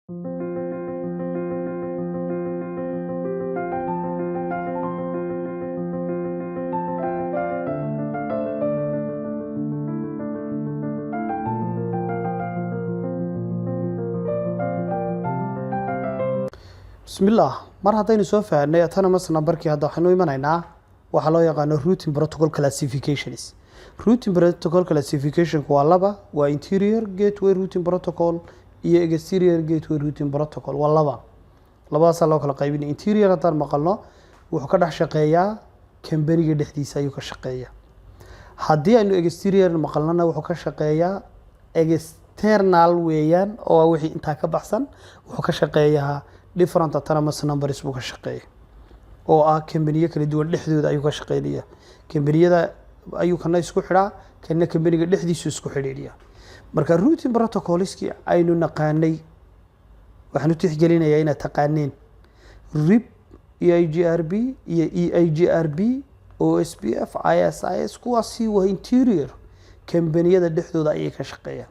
Bismillaah. Mar haddaynu soo fahanay autonomous numberkii, hadda waxaynu imanaynaa waxaa loo yaqaano routing protocol classifications. Routing protocol classificationku waa laba: waa interior gateway routing protocol iyo exterior gateway routing protocol. Waa laba, labadaasaa loo kala qaybinaya. Interior haddaan maqalno, wuxuu ka dhex shaqeeyaa kambaniga dhexdiisa ayuu ka shaqeeyaa. Haddii aynu exterior maqalnona, wuxuu ka shaqeeyaa external weeyaan, oo ah wixii intaa ka baxsan. Wuxuu ka shaqeeyaa different autonomous numbers buu ka shaqeeya, oo ah kambaniyo kala duwan dhexdooda ayuu ka shaqeynaya. Kambaniyada ayuu kana isku xidhaa, kana kambaniga dhexdiisu isku xidhiidhiya. Marka routing protocolskii aynu naqaanay, waxaan u tixgelinayaa inaad taqaaneen RIP, EIGRP iyo EIGRP, OSPF, ISIS. Kuwaasi waa interior, kambaniyada dhexdooda ayay ka shaqeeyaan.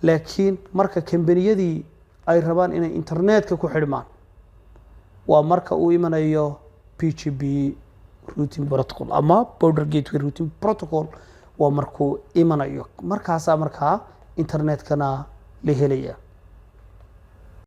Laakiin marka kambaniyadii ay rabaan inay internetka ku xidhmaan, waa marka uu imanayo BGP routing protocol ama border gateway routing protocol. Waa markuu imanayo markaasaa markaa internetkana la helaya.